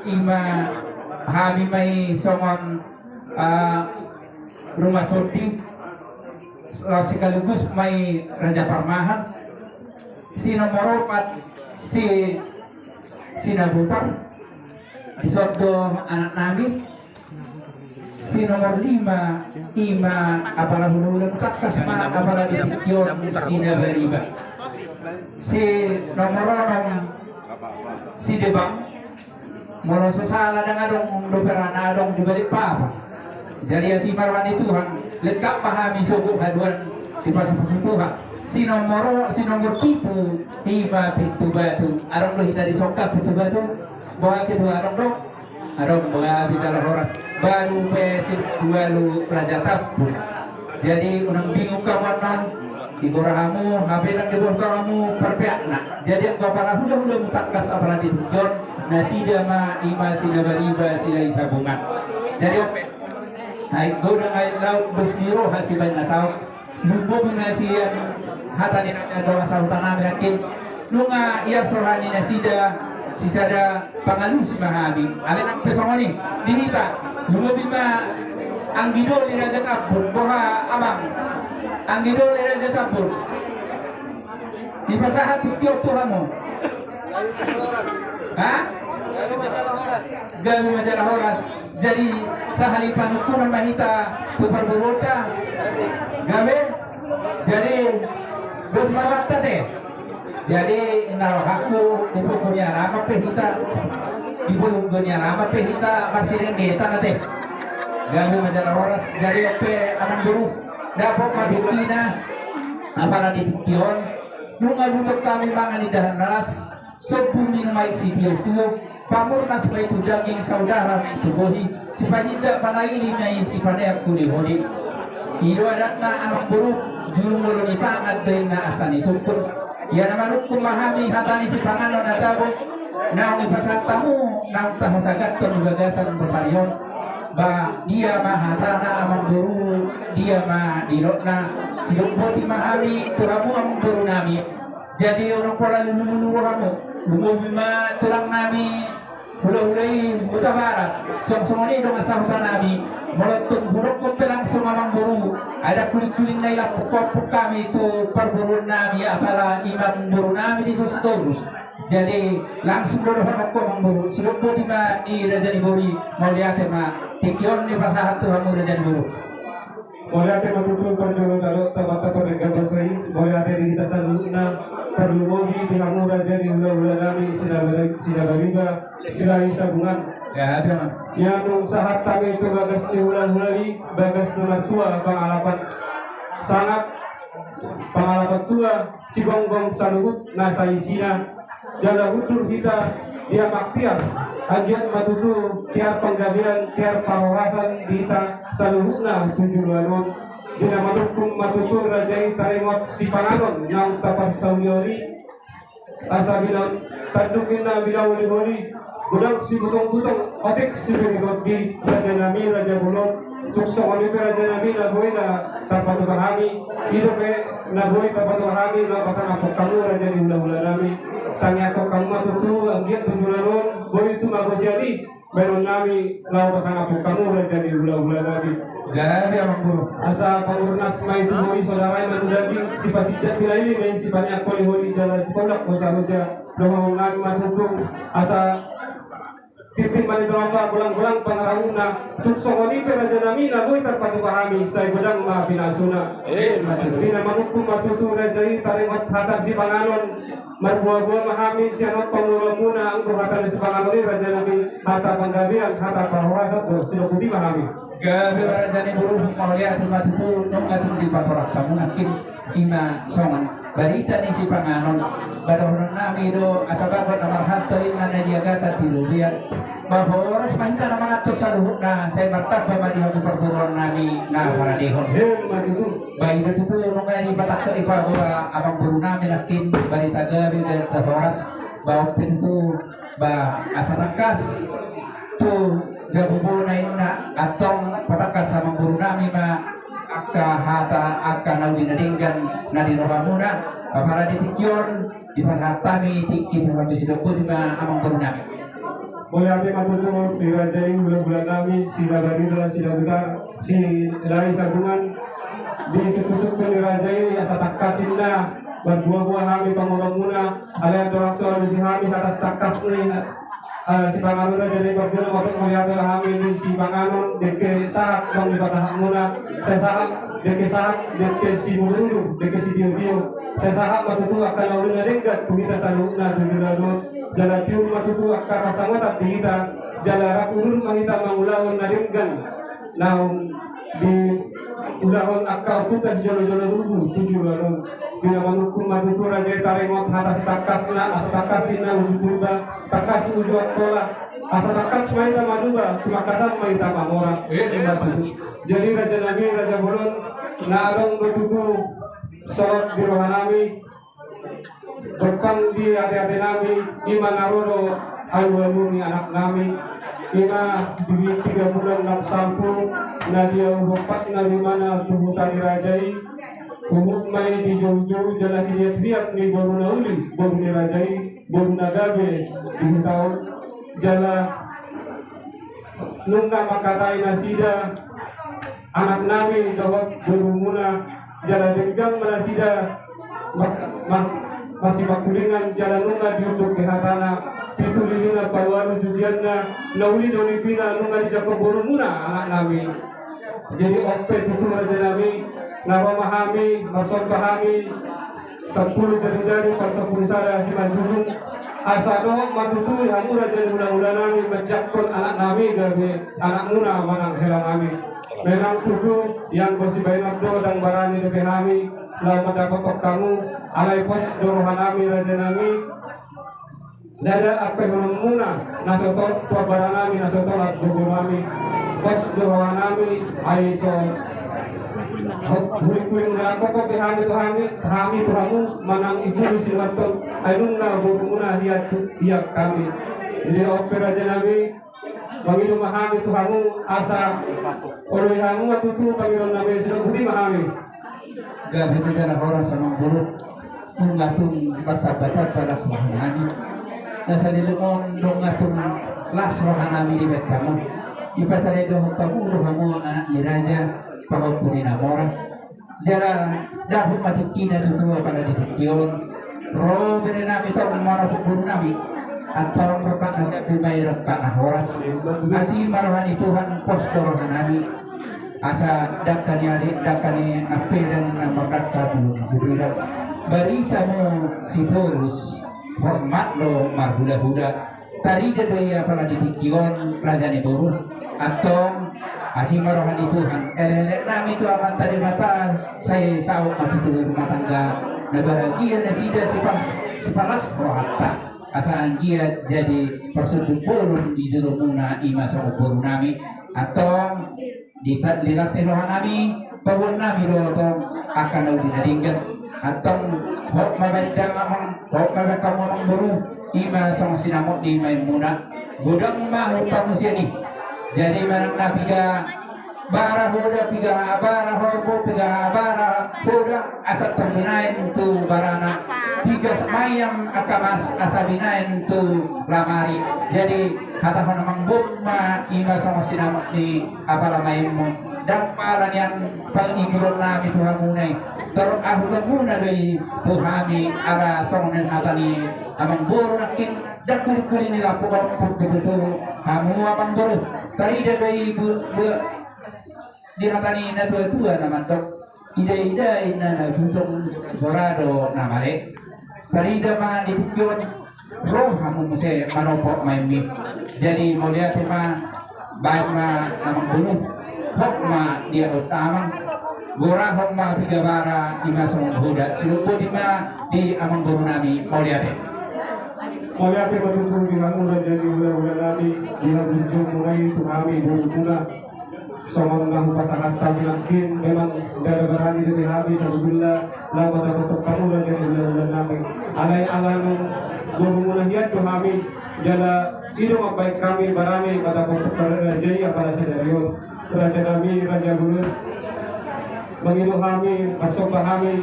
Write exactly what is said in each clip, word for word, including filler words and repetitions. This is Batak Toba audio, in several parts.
Ima hami ma i songon, ah, rumah sondi, sekaligus ma i Raja Parmahan, si nomor opat, si Sinabutar, di son do anak nami, si nomor lima, ima apala hulahula, tangkas ma apala di tingki on, Sinabariba, si nomor onom, Sidebang, molo so sala ndang adong dope ra na adong di balik papan. Jadi asi ma roha ni Tuhan, lengkap ma hami sogot haduan, sipasupasu Tuhan. Si nomor, si nomor pitu, ima Pintu Batu. Adong do hita di son, Pintu Batu? Boha, Pintu Batu adong do? Adong, boha, Pintu Batu horas. Baru pe si dua lu Raja Tambun. Jadi unang bingung hamu annon, diboru hamu, hape ndang diboru hamu parpeakna. Jadi anggo apala hulahulamu tangkas apala di tingki on, nasida ma ima Sinabariba, Silahi Sabungan. Jadi ope, ai godang aek laut, dos ni roha sibaen na saut. Lumobi ma sian hata ni raja dohot sahutanami nangkin. Nunga ias roha ni nasida, sisada pangalusi ma hami. Alai nang pe songon i di hita, lumobi ma anggi doli Raja Tambun. Boha amang, anggi doli Raja Tambun, dipasahat tingki on tu hamu? Ha? Gabe ma jala horas. Jadi sahali panungkunan ma hita tu parboruonta. Gabe. Jadi dos ma rohanta te. Jadi na rohangku, di punggung ni alaman pe hita, di punggung ni alaman pe hita marsirendetan ate. Gabe ma jala horas. Jadi ope amang boru, dapot ma tingkina apala di tingki on. Nunga butong hami mangan indahan na las, sombu minum aek sitiotio, pamurnas ma i tu daging, saudara tu bohi, sipanindak panaili ma i sipaneang huliholi. I do adatna amang boru, julu molo ni pangan do inna asa ni sungkun. Ia na manungkun ma hami hata ni sipanganon na tabo naung dipasahat hamu, naung tahasagathon di bagasan boru on. Ba dia ma hatana amang boru, dia ma nidokna? Sidok boti ma hami tu hamu amang boru nami. Jadi unang pola lulululu hamu, lumobi ma tulang nami hulahula i Hutabarat. Songon i do ma sahuta nami. Molo tung hudokkon pe langsung amang boru, ai ndang hulinghuling na i, lampuk-lampuk hami tu parboruon nami, apala imam boru nami di son Sitorus. Jadi langsung do dohononku amang boru, sidok boti ma di raja ni boru i. Mauliate ma, tingki on dipasahat tu hamu raja ni boru. Mauliate ma tutu parjolo tadok tamata pardenggan basa i. Mauliate di hita saluhutna, tarlumobi di hamu raja ni hulahula nami Sinabari-, Sinabariba, Silahi Sabungan. Ia nunga sahat hami tu bagas ni hulahula i, bagas na martua pangalapan sangap, pangalapan tua, sigonggong saluhut na saisina. Jala hundul hita di amak tiar, anggiat ma tutu tiar panggabean, tiar parhorasan di hita saluhutna tu joloan on. Di na manungkun ma tutu raja i taringot sipanganon naung taparsaulion i. Asa binahen tanduk inna binahen holiholi, godang sibutongbutong, otik sipirigotbi, raja nami raja bolon. Tung songon i pe raja nami na boi na tarpatupa hami, i dope na boi tarpatupa hami na pasangaphon hamu raja ni hulahula nami. Tangiangkon hamu ma tutu anggiat tu joloan on boi tumangosian i baenon nami laho pasangaphon hamu raja ni hulahula nami. Gabe amang boru. Asa pamurnas ma i tu bohi, saudara i ma tu daging, sipasindak pinaili ma i sipaneang holiholi jala sipaulang hosa-hosa. Dohonon nami ma tutu asa tintin ma ni tolompa, golang-golang pangarahutna. Tung songon i pe raja nami na boi tarpatupa hami, sai godang ma pinasuna. Di na manungkun ma tutu raja i taringot hata sipanganon, marboa-boa ma hami sian on pamoruonmuna, anggo hata ni sipanganon i raja nami hata panggabean, hata parhorasan do. Sidok boti ma hami. Gabe ma raja ni boru, mauliate ma tutu, nunga tung dipatorang hamu nangkin. Ima songon barita ni sipanganon, ba dohonon nami do asa bagot na marhalto inna na di agatan di robean. Ba horas ma hita na manganhon saluhutna, sai martamba ma di hamu parboruon nami na paradehon. Ba i do tutu nunga dipatangkok i paboa amang boru nami nangkin, barita gabe, barita horas. Ba on pe tutu, ba asa tangkas tu jabobona inna, antong patangkas amang boru nami ma angka hata, angka na uli na denggan na di rohamuna. Apala di tingki on dipasahat hami tingki tu hamu, sidok boti ma amang boru nami. Mauliate ma tutu di raja i, hulahula nami Sidabarida, Sidabutar, Silahi Sabungan. Di sungkunsungkun ni raja i asa tangkas ninna marbuabua hami pangurupion muna. Alai andorang so alusi hami hata sitangkas ni, eh, sipanganon, raja ni parjolo, mauliate hami di sipanganon, dengke sahat tong dipasahat muna. Sai sahat dengke sahat, dengke simudurudur, dengke sitiotio. Sai sahat ma tutu angka na uli na denggan tu hita saluhutna tu joloan on. Jala tiur ma tutu angka hasangapan di hita, jala rap udur ma hita mangulahon na denggan naung diulahon angka ompunta sijolojolo tubu tu joloan on. Di na manungkun ma tutu raja i taringot hata sitangkasna, asa tangkas ninna uju Purba, tangkas uju Angkola, asa tangkas ma hita manuba, tumangkasan ma hita mamora. Eh, ima tutu. Jadi raja nami, raja bolon, na adong do tutu solot di roha nami, gompang di ateate nami, ima na ro do alualu ni anak nami, ima di piga bulan na salpu, na diahu opat na rimana tu huta ni raja i, huhut ma i dijoujou jala diliatliat ni boru na uli, boru ni raja i, boru na gabe di huta on, jala nunga mangkatai nasida anak nami dohot borumuna, jala denggan ma nasida ma-, ma-, masipangkulingan jala nunga diunduk be hatana, pitu lilina palualu jugianna, na uli do nipina nunga dijangkon borumuna anak nami. Jadi on pe tutu raja nami, na ro ma hami, marsomba hami, sampulu jari-jari, parsampulu sada simanjujung, asa dohot ma tutu hamu raja ni hulahula nami manjangkon anak nami gabe anakmuna manang hela nami. Memang tutu, ianggo sibaenon do ndang barani dope hami laho mandapothon hamu, alai pos do roha nami raja nami, ndada ampehonon muna na so tolap tu ambara nami, na so tolap gogo nami, pos do roha nami, ai so huling-huling na rap dope hami tu hami, hami tu hamu, manang i pulu sinuanton, ai nunga borumuna hian tu, hian hami. Jadi on pe raja nami, mangido ma hami tu hamu asa oloi hamu ma tutu pangidoan nami, sidok boti ma hami. Gabe ma jala horas amangboru. Nunga tung martamba-tamba las roha nami. Na saleleng on nunga tung las roha nami dibahen hamu. Dipataridahon hamu do hamu anak ni raja, pahompu ni na mora. Jala dapot ma tingkina tutu apala di tingki on. Ro bere nami tong manopot boru nami. Antong rap na gabe ma i, rap na horas. Asi ma roha ni Tuhan, pos do roha nami. Asa dangka ni ari, dangka ni ampela na mardangka bulung tu dudang. Barita mu Sitorus, hormat do marhula-hula. Tarida do i apala di tingki on, raja ni boru. Antong, asi ma roha ni Tuhan. Elek-elek nami tu Amanta Debata, sai saut ma tutu rumah tangga na bahagia nasida, sipa-, sipalas rohanta. Asa anggiat jadi parsundut bolon di jolomuna, ima songon boru nami. Antong, di ta-, di las ni roha nami, paboa nami do tong angka na uli na denggan. Antong, hot ma baen damang, hot ma baen hamu amangboru, ima songon sinamot ni maenmuna. Godang ma huta muse i. Jadi manang na piga bara hoda, piga bara horbo, piga bara hoda, asa tarbinaen tu barana. Piga mayam angka mas, asa binaen tu lamari. Jadi hatahon amangboru ma, ima songon sinamot ni apala maenmu. Ndang pala nian pangidoan nami tu hamuna i. Tor ahu hamuna do i tu hami, ala songon hata ni amangboru nangkin, ndang kuli-kuli ni lapo ompung tutu hamu amangboru. Tarida do i bu-, bu-, di hata ni na tua-tua na mandok, ida-ida inna na bujong, sora do na male. Tarida ma di tingki on, ro hamu muse manopot maenmi. Jadi mauliate ma, baen ma amangboru, hot ma dia hot amang, gorahon ma piga bara, ima songon hoda, sidok boti ma di amangboru nami, mauliate. Mauliate ma tutu di hamu raja ni hulahula nami, di habunjung mulai tu hami borumuna. Songon na hupasahat hami nangkin, memang ndada barani dope hami sabotulna laho mandapothon hamu raja ni hulahula nami. Alai ala nunga borumuna hian do hami, jala i do mambahen hami barani mandapothon raja i apala sadari on. Raja nami, raja bolon, mangido hami, marsomba hami,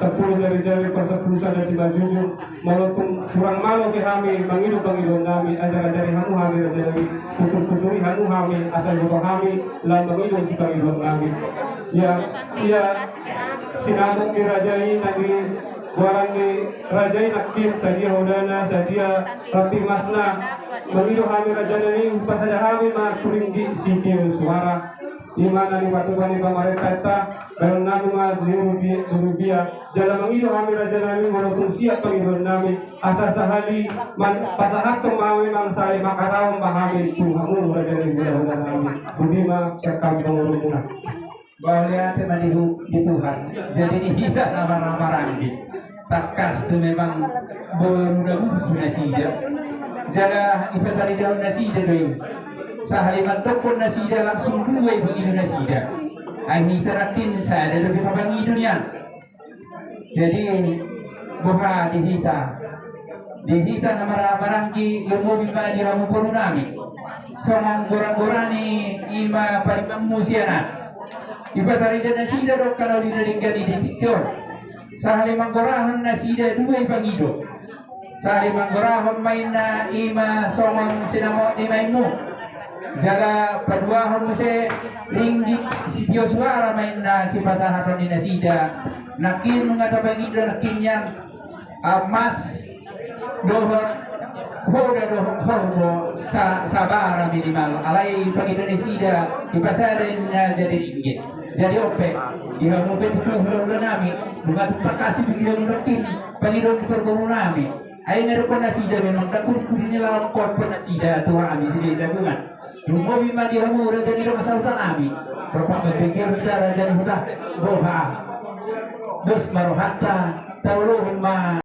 Sampulu jari-jari parsapulu sada simanjujung. Molo tung hurang malo pe hami mangido pangidoannami, ajar-ajari hamu hami rajanami, tutur-tuturi hamu hami asa diboto hami laho mangido sipangidoannami. Ia, ia sinamot ni raja i na di goaran ni raja i nangkin, sadia hodana, sadia roti emasna. Mangido hami rajanami, hupasahat hami ma tu ringgit sitio suara. I ma na nipatupa ni pamarentanta, baenonnami ma di rubia, di rubia. Jala mangido hami rajanami molo tung siap pangidoannami, asa sahali man-, pasahathon ma hami, manang sahali manghatahon ma hami tu hamu rajanami, rajanami. Boti ma sian hami pangurungmuna. Mauliate ma di Hu-, di Tuhan. Jadi di hita na marhahamaranggi, tangkas do memang boru na burju nasida. Jala ipatarida nasida do i. Sahali mandokkon nasida langsung dua i pangido nasida. Ai hita nangkin sada dope pangido nian. Jadi boha di hita, di hita na marhahamaranggi, lumobi ma di hamu borunami. Songon goragora ni i ma paimammu sian an. Ipatarida nasida do angka na uli na denggan i di tingki on. Sahali manggorahon nasida dua i pangido. Sahali manggorahon ma inna i ma songon sinamot ni maimmu. Jala paduahon muse ringgit sitio suara ma inna sipasahaton ni nasida. Nangkin nunga tapangido nangkin nian, emas dohot hoda dohot horbo sa-, sabara minimal. Alai pangido nasida dipasada inna jadi ringgit. Jadi on pe, di hamu pe tu hulahulanami, nunga tung tangkas i pikiranmu nangkin pangido ni parborunami. Ai na dokkon nasida memang ndang kudikudi ni laho mangkompor nasida tu hami sian Jabungan. Lumobi ma di hamu raja ni dongan sahutanami. Rap ma pingkir hita raja ni huta. Boha. Dos ma rohanta, taolohi ma.